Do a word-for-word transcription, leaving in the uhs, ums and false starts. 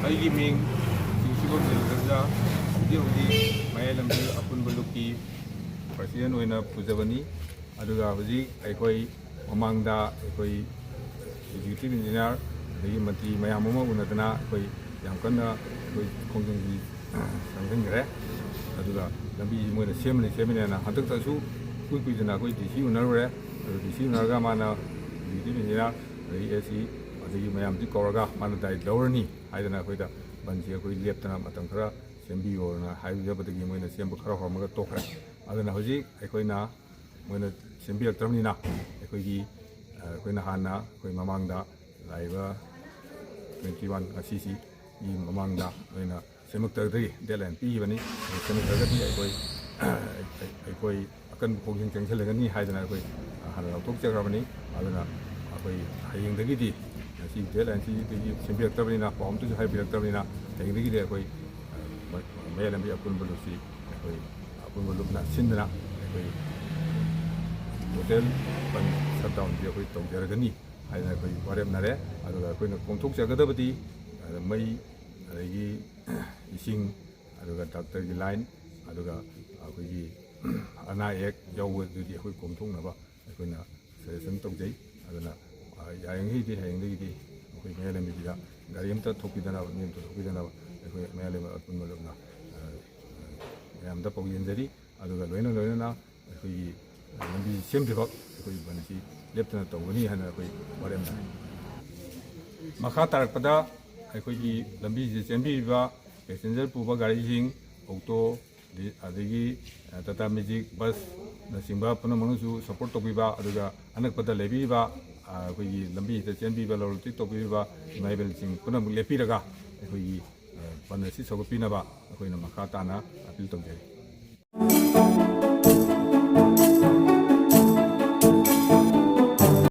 ꯑꯩꯒꯤ ꯃꯤꯡ ꯆꯤꯡꯁꯤꯕꯝ ꯖꯤꯂꯦꯟꯗ꯭ꯔ, ꯍꯧꯖꯤꯛ ꯍꯧꯖꯤꯛ ꯃꯌꯥꯏ ꯂꯝꯕꯤ ꯑꯄꯨꯟꯕ ꯂꯨꯞꯀꯤ ꯄ꯭ꯔꯁꯤꯗꯦꯟ ꯑꯣꯏꯅ ꯄꯨꯖꯕꯅꯤ꯫ ꯑꯗꯨꯒ ꯍꯧꯖꯤꯛ ꯑꯩꯈꯣꯏ ꯃꯃꯥꯡꯗ ꯑꯩꯈꯣꯏ ꯑꯦꯛꯖꯤꯀ꯭ꯌꯨꯇꯤꯚ ꯏꯟꯖꯤꯅꯤꯌꯥꯔ ꯑꯗꯒꯤ ꯃꯟꯇ꯭ꯔꯤ ꯃꯌꯥꯝ ꯑꯃ ꯎꯅꯗꯅ ꯑꯩꯈꯣꯏ ꯌꯥꯝ ꯀꯟꯅ ꯑꯩꯈꯣꯏ ꯈꯣꯡꯖꯪꯁꯤ ꯆꯪꯁꯤꯟꯈ꯭ꯔꯦ꯫ ꯑꯗꯨꯒ ꯂꯝꯕꯤꯁꯤ ꯃꯣꯏꯅ ꯁꯦꯝꯃꯅꯤ ꯁꯦꯝꯃꯅꯤꯅ ꯍꯟꯗꯛꯇꯁꯨ ꯀꯨꯏ ꯀꯨꯏꯗꯅ ꯑꯩꯈꯣꯏ ꯗꯤ ꯁꯤ ꯎꯅꯔꯨꯔꯦ꯫ ꯑꯗꯨ ꯗꯤ ꯁꯤ ꯎꯅꯔꯒ ꯃꯥꯅ ꯑꯦꯛꯖꯤꯀ꯭ꯌꯨꯇꯤꯚ ꯏꯟꯖꯤꯅꯤꯌꯥꯔ ꯑꯗꯒꯤ ꯑꯦ ꯁꯤ ꯑꯗꯒꯤ ꯃꯌꯥꯝꯁꯤ ꯀꯧꯔꯒ ꯃꯥꯅ ꯗꯥꯏꯠ ꯂꯧꯔꯅꯤ ꯍꯥꯏꯗꯅ ꯑꯩꯈꯣꯏꯗ ꯕꯟꯁꯤ ꯑꯩꯈꯣꯏ ꯂꯦꯞꯇꯅ ꯃꯇꯝ ꯈꯔ ꯁꯦꯝꯕꯤꯌꯣꯅ ꯍꯥꯏꯖꯕꯗꯒꯤ ꯃꯣꯏꯅ ꯁꯦꯝꯕ ꯈꯔ ꯍꯧꯔꯝꯃꯒ ꯇꯣꯛꯈ꯭ꯔꯦ꯫ ꯑꯗꯨꯅ ꯍꯧꯖꯤꯛ ꯑꯩꯈꯣꯏꯅ ꯃꯣꯏꯅ ꯁꯦꯝꯕꯤꯔꯛꯇ꯭ꯔꯕꯅꯤꯅ ꯑꯩꯈꯣꯏꯒꯤ, ꯑ, ꯑꯩꯈꯣꯏꯅ ꯍꯥꯟꯅ ꯑꯩꯈꯣꯏ ꯃꯃꯥꯡꯗ ꯂꯥꯛꯏꯕ ꯇ꯭ꯋꯦꯟꯇꯤ ꯋꯥꯟ ꯉꯁꯤꯁꯤꯒꯤ ꯃꯃꯥꯡꯗ ꯑꯩꯈꯣꯏꯅ ꯁꯦꯝꯃꯛꯇ꯭ꯔꯒꯗꯤ ꯗꯦꯠꯂꯥꯏꯟ ꯄꯤꯈꯤꯕꯅꯤ꯫ ꯑꯗꯨ ꯁꯦꯝꯃꯛꯇ꯭ꯔꯒꯗꯤ ꯑꯩꯈꯣꯏ, ꯑꯩꯈꯣꯏ ꯑꯀꯟꯕ ꯈꯣꯡꯖꯪ ꯆꯪꯁꯤꯜꯂꯒꯅꯤ ꯍꯥꯏꯗꯅ ꯑꯩꯈꯣꯏ ꯍꯥꯟꯅ ꯂꯥꯎꯊꯣꯛꯆꯈ꯭ꯔꯕꯅꯤ꯫ ꯑꯗꯨꯅ ꯑꯩꯈꯣꯏ ꯍꯌꯦꯡꯗꯒꯤꯗꯤ ꯉꯁꯤ ꯗꯦꯠꯂꯥꯏꯟꯁꯤꯗꯒꯤ ꯁꯦꯝꯕꯤꯔꯛꯇꯕꯅꯤꯅ, ꯄꯥꯎ ꯑꯝꯇꯁꯨ ꯍꯥꯏꯕꯤꯔꯛꯇꯕꯅꯤꯅ, ꯍꯌꯦꯡꯗꯒꯤꯗꯤ ꯑꯩꯈꯣꯏ, ꯑ, ꯃ-, ꯃꯌꯥꯏ ꯂꯝꯕꯤ ꯑꯄꯨꯟꯕ ꯂꯨꯞꯁꯤ ꯑꯩꯈꯣꯏ ꯑꯄꯨꯟꯕ ꯂꯨꯞꯅ ꯁꯤꯟꯗꯅ ꯑꯩꯈꯣꯏ ꯇꯣꯇꯦꯜ ꯕꯟ ꯁꯠꯗꯥꯎꯟꯁꯤ ꯑꯩꯈꯣꯏ ꯇꯧꯖꯔꯒꯅꯤ ꯍꯥꯏꯗꯅ ꯑꯩꯈꯣꯏ ꯋꯥꯔꯦꯞꯅꯔꯦ꯫ ꯑꯗꯨꯒ ꯑꯩꯈꯣꯏꯅ ꯀꯣꯝꯊꯣꯛꯆꯒꯗꯕꯗꯤ, ꯑ, ꯃꯩ, ꯑꯗꯒꯤ ꯏꯁꯤꯡ, ꯑꯗꯨꯒ ꯗꯥꯛꯇꯔꯒꯤ ꯂꯥꯏꯟ, ꯑꯗꯨꯒ ꯑꯩꯈꯣꯏꯒꯤ ꯑꯅꯥ ꯑꯌꯦꯛ ꯌꯥꯎꯕꯗꯨꯗꯤ ꯑꯩꯈꯣꯏ ꯀꯣꯝꯊꯣꯛꯅꯕ ꯑꯩꯈꯣꯏꯅ ꯁꯖꯦꯁꯟ ꯇꯧꯖꯩ꯫ ꯑꯗꯨꯅ, ꯑ, ꯌꯥꯔꯤꯉꯩꯗꯤ ꯍꯌꯦꯡꯗꯒꯤꯗꯤ ꯑꯩꯈꯣꯏ ꯃꯌꯥꯏ ꯂꯝꯕꯤꯁꯤꯗ ꯒꯥꯔꯤ ꯑꯝꯇ ꯊꯣꯛꯄꯤꯗꯅꯕ, ꯃꯤ ꯑꯝꯇ ꯊꯣꯛꯄꯤꯗꯅꯕ ꯑꯩꯈꯣꯏ ꯃꯌꯥꯏ ꯂꯝꯕꯤ ꯑꯄꯨꯟꯕ ꯂꯨꯞꯅ, ꯑ, ꯃꯌꯥꯝꯗ ꯄꯥꯎꯖꯦꯟꯖꯔꯤ꯫ ꯑꯗꯨꯒ ꯂꯣꯏꯅ ꯂꯣꯏꯅꯅ ꯑꯩꯈꯣꯏꯒꯤ ꯂꯝꯕꯤ ꯁꯦꯝꯗ꯭ꯔꯤꯐꯥꯎ ꯑꯩꯈꯣꯏ ꯕꯟ ꯑꯁꯤ ꯂꯦꯞꯇꯅ ꯇꯧꯒꯅꯤ ꯍꯥꯏꯅ ꯑꯩꯈꯣꯏ ꯋꯥꯔꯦꯞꯅꯔꯦ꯫ ꯃꯈꯥ ꯇꯥꯔꯛꯄꯗ ꯑꯩꯈꯣꯏꯒꯤ ꯂꯝꯕꯤꯁꯤꯗ ꯆꯦꯟꯕꯤꯔꯤꯕ ꯄꯦꯁꯦꯟꯖꯔ ꯄꯨꯕ ꯒꯥꯔꯤꯁꯤꯡ, ꯑꯣꯇꯣ, ꯑꯗꯒꯤ ꯇꯥꯇꯥ ꯃꯦꯖꯤꯛ, ꯕꯁꯅꯆꯤꯡꯕ ꯄꯨꯝꯅꯃꯛꯅꯁꯨ ꯁꯄꯣꯔꯠ ꯇꯧꯕꯤꯕ, ꯑꯗꯨꯒ ꯑꯅꯛꯄꯗ ꯂꯩꯕꯤꯔꯤꯕ, ꯑ, ꯑꯩꯈꯣꯏꯒꯤ ꯂꯝꯕꯤꯁꯤꯗ ꯆꯦꯟꯕꯤꯕ, ꯂꯂꯣꯟ ꯏꯇꯤꯛ ꯇꯧꯕꯤꯔꯤꯕ ꯏꯃꯥ ꯏꯕꯦꯜꯁꯤꯡ ꯄꯨꯝꯅꯃꯛ ꯂꯦꯞꯄꯤꯔꯒ ꯑꯩꯈꯣꯏꯒꯤ, ꯑ, ꯕꯟ ꯑꯁꯤ ꯁꯧꯒꯠꯄꯤꯅꯕ ꯑꯩꯈꯣꯏꯅ ꯃꯈꯥ ꯇꯥꯅ ꯑꯄꯤꯜ ꯇꯧꯖꯔꯤ꯫